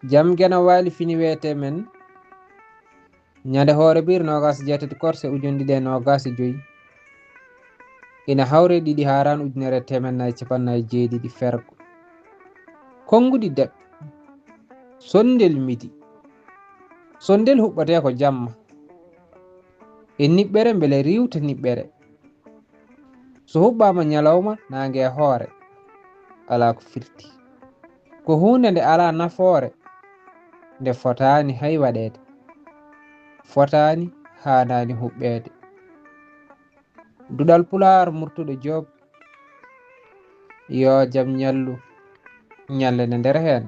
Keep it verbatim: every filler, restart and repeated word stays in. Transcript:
Jam Geno Waali fini weete men ñande hoore biir noogas jeetati korse ujundiɗe noogas e joyi, ina hawre ɗiɗi haaraan ujunere teemen nay capannayi jeeɗiɗi fergo. Konnguɗi deɓ, sonndel midi, sonndel huɓɓatee ko jamma. E niɓɓere mbele riiwta niɓɓere. So huɓɓaama ñalawma naange e hoore, alaa ko firti. Ko huunde nde alaa nafoore, nde fotaani hay waɗeede. Fotaani, haanaani huɓɓeede. Duɗal Pulaar Murtuɗo Joob, yoo jam ñallu, ñallande nder heen.